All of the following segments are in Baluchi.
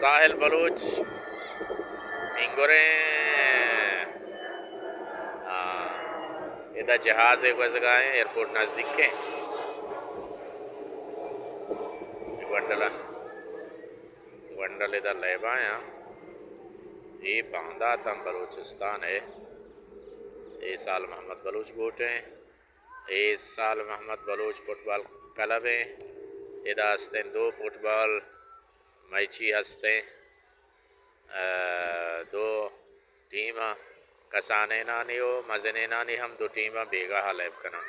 ساحل بلوچ اینگوریں، آ، ادا جہازے گوزگائیں، ایئرپورٹ نزدیکیں۔ گونڈل، گونڈل ادا لیبایاں۔ اے باندات ہم بلوچستان ہے۔ اے سال محمد بلوچ بوٹ ہیں۔ اے سال محمد بلوچ فٹبال کلب ہیں۔ ادا ہستیں دو فٹبال میچی ہستیں۔ ء، دو ٹیم ء کسانینانی و مزنینانی ہم دو ٹیم ء بیگاہ ء لیب کناں۔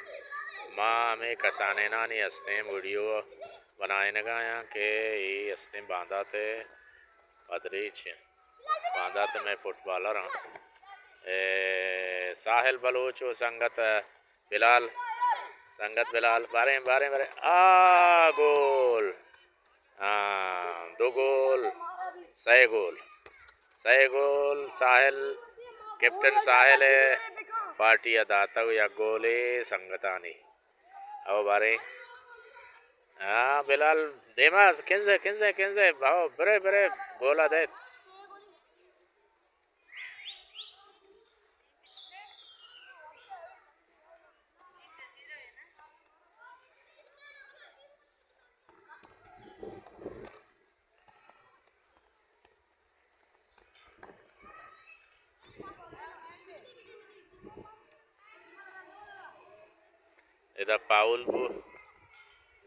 ما ہمے کسانینانی ہستیں ویڈیو بنائینگ ء آیاں کہ اے ہستیں باندات ء پدریچ باندات ء مئے فٹبالر آں۔ اے ساحل بلوچ و سنگت بلال، سنگت بلال، باریں، باریں، باریں۔ آ، گول۔ ہاں، دو گول، سئے گول۔ سئے گول ساحل، کیپٹن ساحل ء پارٹی ء داتگ، یک گولے سنگتانی۔ او باریں۔ ہاں، بلال دیما، کنزے، کنزے، کنزے، باو، برے، برے، گولا دیت۔ ادا پاول بو،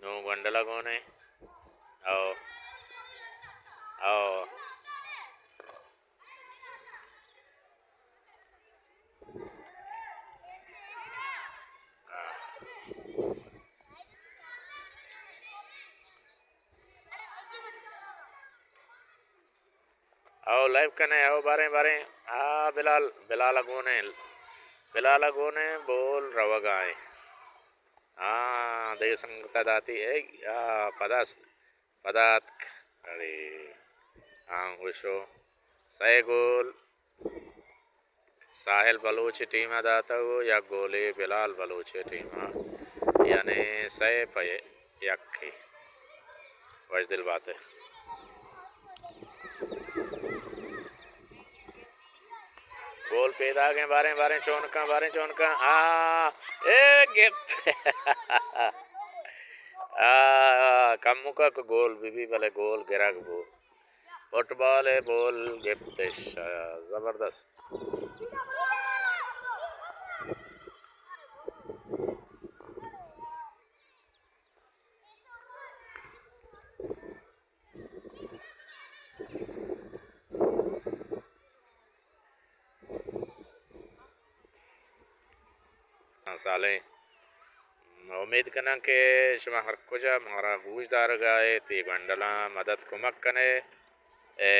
نوں گونڈل ء گون ء۔ او۔ او۔ او لیب کنے، او باریں، باریں۔ آ، بلال، بلال ء گون ء، بلال ء گون ء بول روگ ء ایں۔ آ، دگہ سنگت ء داتی، اے، آ، پدا س-، پدا اتک۔ اڑے، آ، گوشو، سئے گول۔ ساحل بلوچ ء ٹیم ء داتگ و یک گولے بلال بلوچ ء ٹیم ء، یعنی سئے پہ یک ء۔ وش دل بات ء۔ گول پیداگیں، باریں، باریں چونکاں، باریں چونکاں۔ آ، اے گپت۔ آ، کمکا کہ گول بی بی، بلے گول گرگ بو۔ فٹبال ء بول گپتش، زبردست۔ سالیں۔ امید کناں کہ شما ہر کجا مارا گوش دارگا ات، اے گونڈلاں مدد کمک کنے، اے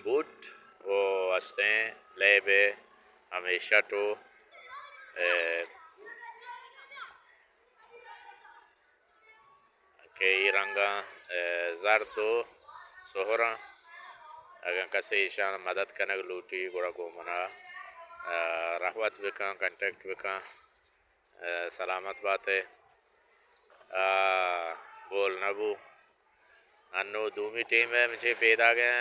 بوٹ و استیں لیب ء ہمیشہ ٹو، اے کہ اے رنگاں، اے، زرد و سہراں۔ اگاں کسے ایشاں مدد کنگ لوٹی، گڑا گوں منا، اے، رحوت بکن، کانٹیکٹ بکن۔ اے، سلامت بات ئے۔ آ، گول نہ بو۔ انو دومی ٹیم ء مچے پیداگ ء۔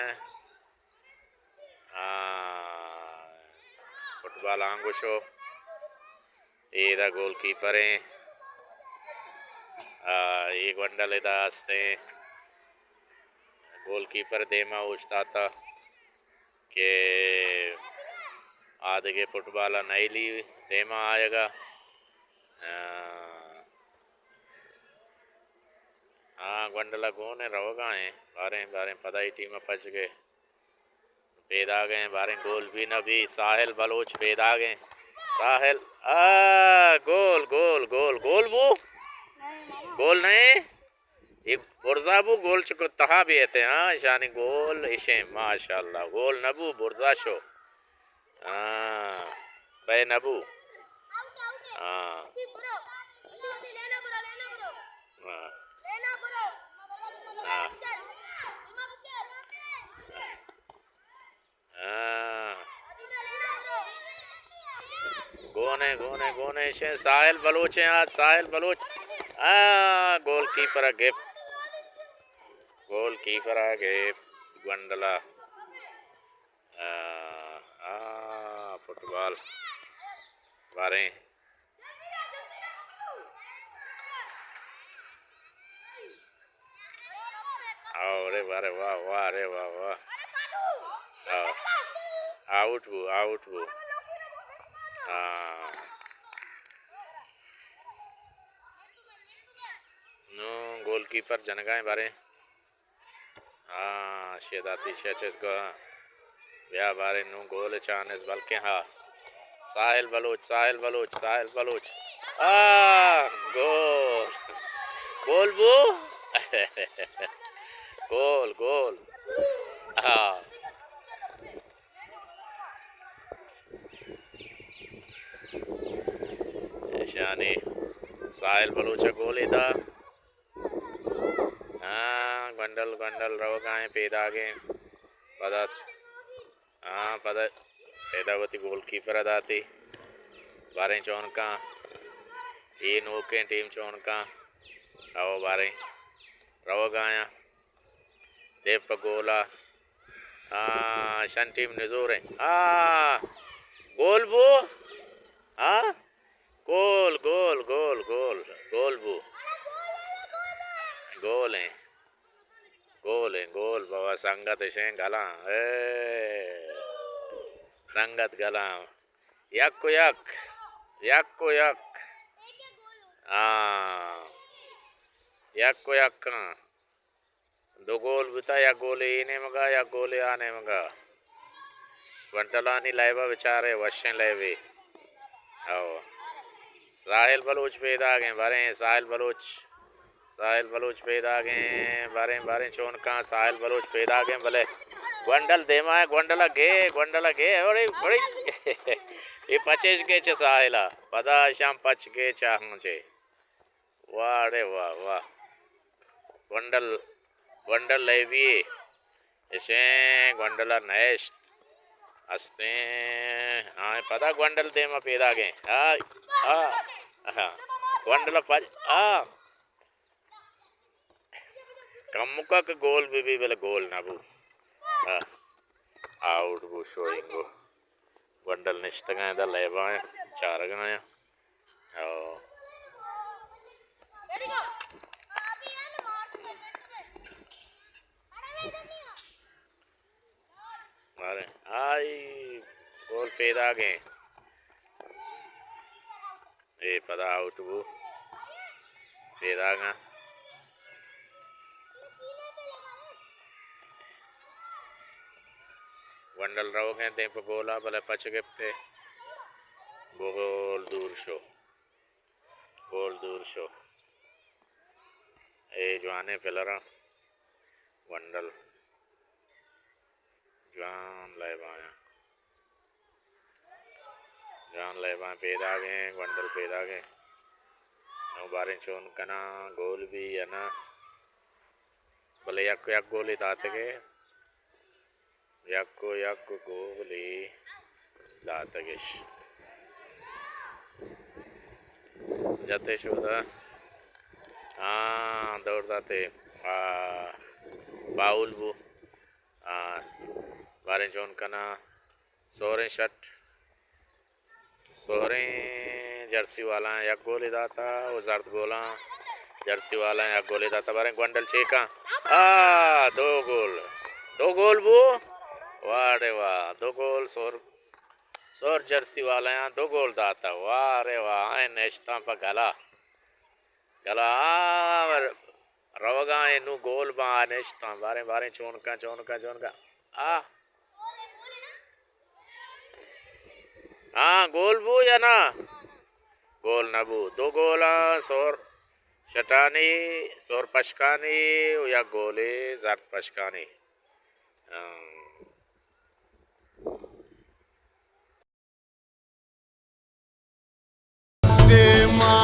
آ، فٹبال آنگوشو۔ اے ادا گول کیپر ایں۔ آ، اے گونڈل ادا استیں۔ گول کیپر دیما اوشتاتا کہ آ دگہ فٹبال ء نئیلی دیما آیگا۔ آ، آ، گونڈل ء گون ء روگا ایں۔ باریں، باریں پدا اے ٹیم ء پچ گئے۔ پیداگیں، باریں گول بھی نہ بھی، ساحل بلوچ پیداگیں۔ ساحل، آ، گول، گول، گول، گول بو؟ گول نہیں؟ یہ برزا بو، گول چکو تہا بھی ایتے، ہاں، ایشانی گول ایشیں، ماشاءاللہ، گول نہ بو، برزا شو۔ ہاں، پے نہ بو۔ ہاں۔ ہاں۔ ہاں۔ ہاں۔ گونے، گونے، گونے، شے ساحل بلوچ ہیں آج، ساحل بلوچ۔ آ، گول کیپر ء گپت۔ گول کیپر ء گپت۔ گونڈل ءَ۔ آ، آ، فٹبال۔ باریں۔ آ، ارے واہ، ارے واہ، واہ، ارے واہ، واہ۔ آ، آؤٹ بو، آؤٹ بو۔ آ۔ نوں گول کیپر جنگا ایں باریں۔ ہاں، شے داتی، شے چست کو۔ بیا باریں نوں گول چانس بلکیں ہا۔ ساحل بلوچ، ساحل بلوچ، ساحل بلوچ۔ آ، گول۔ گول بو۔ گول، گول۔ ہاں۔ ایشانی ساحل بلوچ ءَ گولے دا۔ ہاں، گونڈل، گونڈل روگا ایں، پیداگیں۔ پدا، ہاں، پدا، پدا وتی گول کیپر ءَ داتی۔ باریں چون کاں۔ اے نوکیں ٹیم چون کاں۔ او باریں۔ روگا ایں۔ دیم پہ گول ءَ۔ آ، شن ٹیم نزور ایں۔ آ، گول بو۔ آ، گول، گول، گول، گول، گول بو۔ گول ایں۔ گول ایں، گول بابا، سنگت اشیں گلاں۔ اے، سنگت گلاں۔ یک و یک، یک و یک۔ آ، یک و یک۔ دو گول بوتا، یک گولے اے نیمگا، یک گولے آ نیمگا۔ گونڈلانی لیبا بچارے، وشیں لیبے۔ او۔ ساحل بلوچ پیداگیں، باریں ساحل بلوچ۔ ساحل بلوچ پیداگیں، باریں، باریں چون کاں ساحل بلوچ پیداگیں، بلے گونڈل دیما ایں، گونڈل ءَ گے، گونڈل ءَ گے، اوڑے، اوڑے۔ اے پچ اش گے چہ ساحل ءَ، پدا اشاں پچ گے چہ ہوں چے۔ واہ رے واہ، واہ۔ گونڈل، گونڈل لیبی اشیں، گونڈل ءَ نئیشت۔ استیں، آئیں پدا گونڈل دیما پیداگیں۔ آ، آ، آ۔ گونڈل ءَ پچ، آ۔ کمکا کہ گول بہ بی، بلے گول نہ بو۔ آ، آؤٹ بو، شوئنگ بو۔ گونڈل نشتگاں ادا لیباں چارگاں۔ او۔ مارے۔ آئی گول پیداگیں۔ اے پدا آؤٹ بو۔ پیداگاں۔ گونڈل روگیں دیم پہ گولا، بلے پچ گپتے۔ گول دور شو۔ گول دور شو۔ اے جوانیں پلراں۔ گونڈل۔ جوان لیباں۔ جوان لیباں پیداگیں، گونڈل پیداگیں۔ نوں باریں چون کناں، گول بی یا نہ۔ بلے یک، یک گولے داتگے۔ یک و یک گولے داتگش۔ جتے شودا۔ ہاں، دور داتے۔ آ، فاول بو۔ آ، باریں چون کناں۔ سوریں شٹ۔ سوریں جرسی والاں یک گولے داتا و زرد گولاں جرسی والاں یک گولے داتا۔ باریں گونڈل چیکاں۔ آ، دو گول۔ دو گول بو۔ واہ رے واہ۔ دو گول سور، سور جرسی والیاں دو گول داتا۔ واہ رے واہ۔ آئیں نشتاں پہ گلا۔ گلا آ، روگا ایں نوں گول باں نشتاں۔ باریں، باریں چون کن، چون کن، چون کن۔ آ۔ ہاں، گول بو یا نہ؟ گول نہ بو۔ دو گولاں سور شٹانی، سور پشکانی و یک گولے زرد پشکانی۔ ہاں۔ دیما،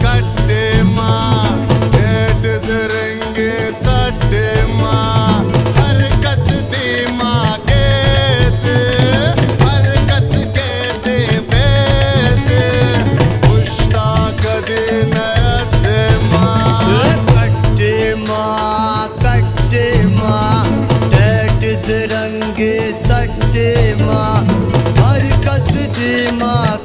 کٹے ما، بیٹ زرنگے سٹے ما، ہر کس دیما گیت، ہر کس گیتے بیت، پشتا کدی نیت ما۔ کٹے ما، کٹے ما، رنگ سٹے ما، ہر کس دیما